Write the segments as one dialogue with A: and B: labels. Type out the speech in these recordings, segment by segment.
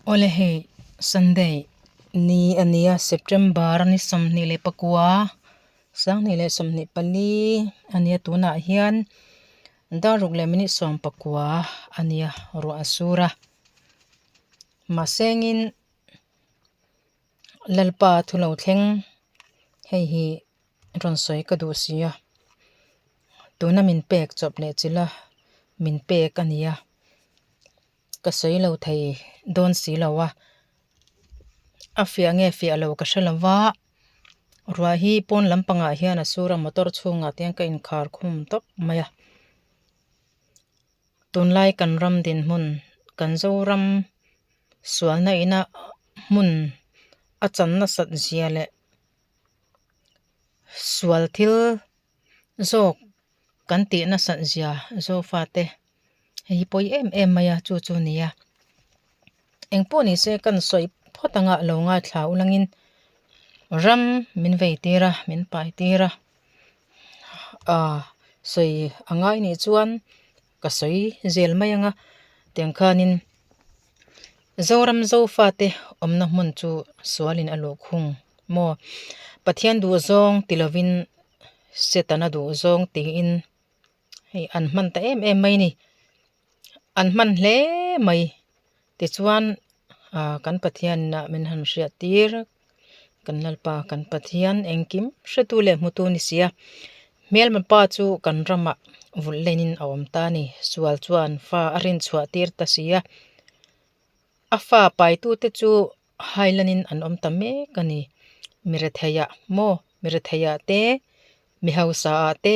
A: Awle hei Sunday ni a nia September ni 29 2024 a nia tunah hian dar ruk leh minute 19 a nia ruah a sur a mahsengin Lalpa thu lo thleng hei hi rawn sawi ka duh si a tuna min pek chawp leh chilh a min pek a ni a. Ka sawi lo thei dawn si lo a, a fiah nge fiah lo ka hre lo va, ruah hi pawn lampangah hian a sur a motor chhungah te hian ka inkhar khum tawp mai a, tunlai kan ram dinhmun kan Zoram sualna ina hmun a chan nasat zia leh sual thil zawk kan tih nasat zia Zofate hei hi pawi em em mai a chu chu a ni a engpawh ni se kan sawi phawt anga lo ngaithla ulangin ram min vei tir a min pai tir a ah sawi a ngai nih chuan ka sawi zel mai anga tiang khanin Zoram Zofate awmna hmun chu sualin a luhkhung maw Pathian duhzawng ti lovin Setana duhzawng tiin hei an hman ta em em mai a ni an hman hle mai tichuan ah kan Pathian ah min han hriat tir kan Lalpa kan Pathian engkim hretu leh hmutu a ni si a hmelma pa chu kan ramah vulh lenin a awm ta a ni sual chuan fa a rin chhuah tir ta si a a fa paitute chu hailanin an awm ta mek a ni mi retheiah maw mi retheiah te mi hausa ah te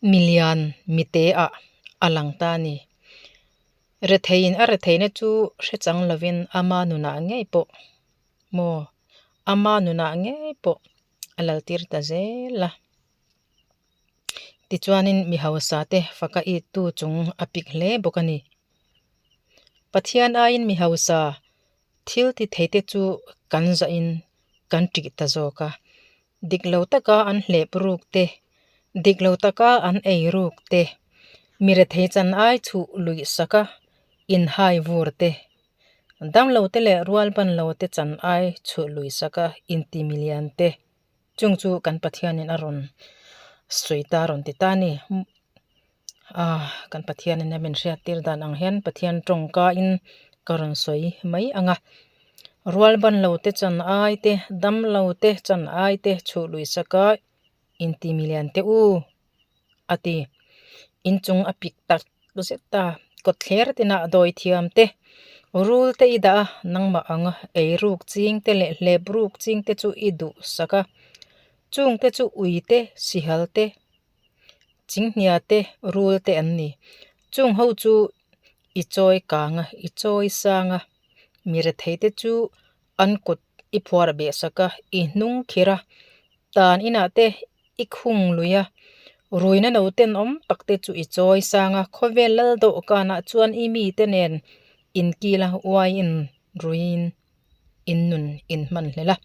A: mi lian mi te ah a lang ta a ni retheiin a retheihna chu hre chang lovin ama nunah ngei pawh maw ama nunah ngei pawh a lal tir ta zel a tichuanin mi hausa te faka it tu chung a pik hle bawk a ni Pathian aiin mi hausa thil ti thei te chu kan zahin kan tih ta zawk a dik lo taka an hlep ruk te dik lo taka an ei ruk te mi rethei chan ai chhuh luih sak a inhai vur te damlo te leh rual ban lo te chan ai chhuh luih sak a inti milian te chung chu kan Pathianin a rawn sawi ta a rawn ti ta a ni. Ah kan Pathianin a min hriat tir dan ang hian Pathian tawngka in ka rawn sawi mai ang a rual ban lo te chan ai te dam lo te chan ai te chhuh lui sak a inti milian te u a ti inchung a pik tak zet a kawtthler tinah dawi thiam te rul te i dah a nangmah anga ei ruk ching te leh hlep ruk ching te chu i duh sak a chung te chu ui te sihal te. Chinghnia te rul te an ni. Chung ho chu i chawi kang a, i chawi sang a, mi rethei te chu an kut i phuar beh sak a, i hnung khir a, tan inah te i khung lui a, ruina no tenawm tak te chu i chawi sang a, khawvel lal dawhkanah chuan i mite nen inkil a, uaiin ruiin. In nun in hman hlel a.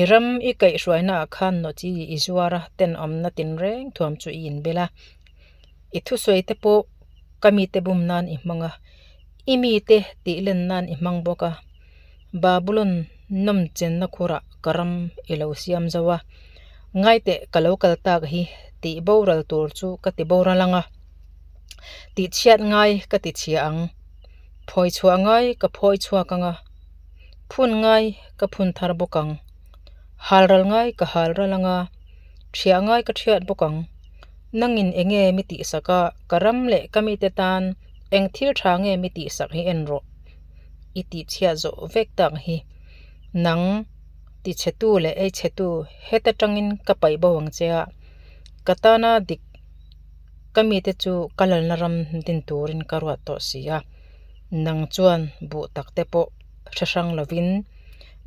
A: I ram i kaihhruaina ah khan nawhchi i zuar a, tenawmna tinreng thuam chu i inbel a. I thusawi te pawh ka mite bum nan i hmang a, i mite tih len nan i hmang bawk a. Babulon nawm chenna khurah ka ram i lo siam zo a, ngaiteh ka lo kal tak hi tih boral tur chu ka ti boral ang a, tih chhiat ngai ka ti chhia ang. Phawi chhuah ngai ka phawi chhuak ang a, phun ngai ka phun thar bawk ang. Hal ral ngai ka hal ral ang a, thiah ngai ka thiat bawk ang. Nangin eng nge mi tihsak a, ka ram leh ka mite tan eng thil tha nge mi tihsak hi en rawh. I tihchhiat zawh vek tak hi. Nang tichhetu leh eichhetu heta tangin ka paih bo ang che a, ka tana dik. Ka mite chu ka lalna ram din turin ka ruat tawh si a, nang chuan buh tak te pawh hre hrang lovin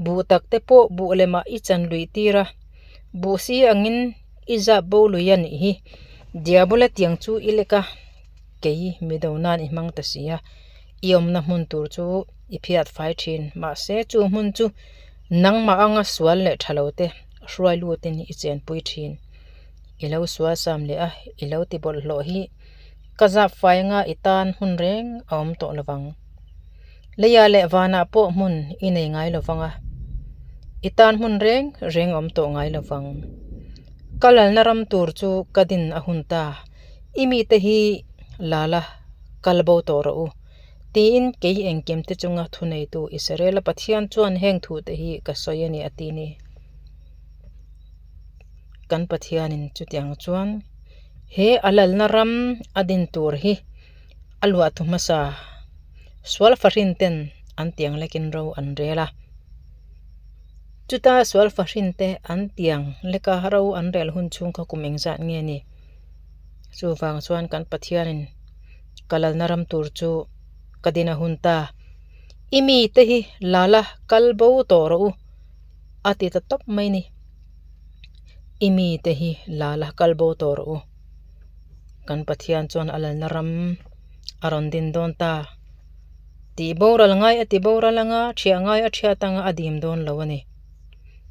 A: buh tak te pawh buh lemah i chan luih tir a, buh si angin i zap bo lui a nih hi, Diabola tiang chu i lek a, kei mi do nan i hmang ta si a, i awmna hmun tur chu i phiat fai thin, mahse chu hmun chu nangmah anga sual leh tha lo te hruai lutin i chenpui thin. I lo sual sam leh a, i lo ti bawlhhlawh hi ka zap fai anga i tan hun reng a awm tawh lovang. Leiah leh vanah pawh hmun i nei ngai lo vang a, i tan hmun reng reng a awm tawh ngai lo vang. Ka lalna ram tur chu ka din a hun ta, i mite hi la la kal bo tawh rawh u, tiin kei engkimte chunga thuneitu Israela Pathian chuan heng thute hi ka sawi a ni a ti ni. Kan Pathianin chutiang chuan he a lalna ram a din tur hi a luahtu hmasa sual fahrin ten an tiang lekin ro an rel a. Chuta sual fahrin te an tiang leka ro an rel hun chhung kha kum engzat nge ni? Chuvang chuan kan Pathianin ka lalna ram tur chu ka din a hun ta. I mite hi la la kal bo tawh rawh u a ti ta tawp mai ni. I mite hi la la kal bo tawh rawh u. Kan Pathian chuan a lalna ram a rawn din dawn ta. Tih boral ngai a ti boral anga, thiah ngai a thiat anga a dim dawn lo a ni.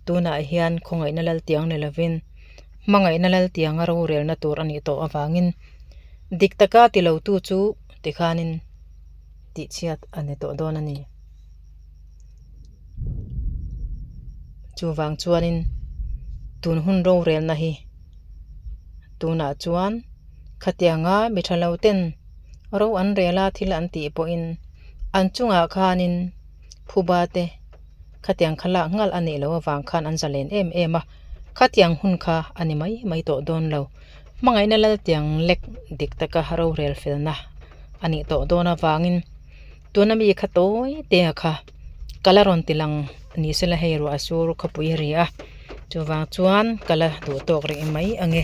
A: Tunah hian khawngaihna laltiang ni lovin hmangaihna laltianga rorelna tur a nih tawh avangin dik taka ti lotu chu tikhanin tihchhiat a ni tawh dawn a ni. Chuvang chuanin tun hun rorelna hi tunah chuan khatianga mi tha lo ten ro an rel a thil an tih pawhin an chungah khanin phuba te khatiang kha lak nghal a nih loh avang khan an zalen em em a, khatiang hun kha a ni mai mai tawh dawn lo. Hmangaihna laltiang lek dik taka rorel felna a nih tawh dawn avangin tuna mi kha tawi te a kha ka la rawn ti lang ni sela hei ruah a sur khawpui a ri a, chuvang chuan ka la duh tawk rih mai ang e.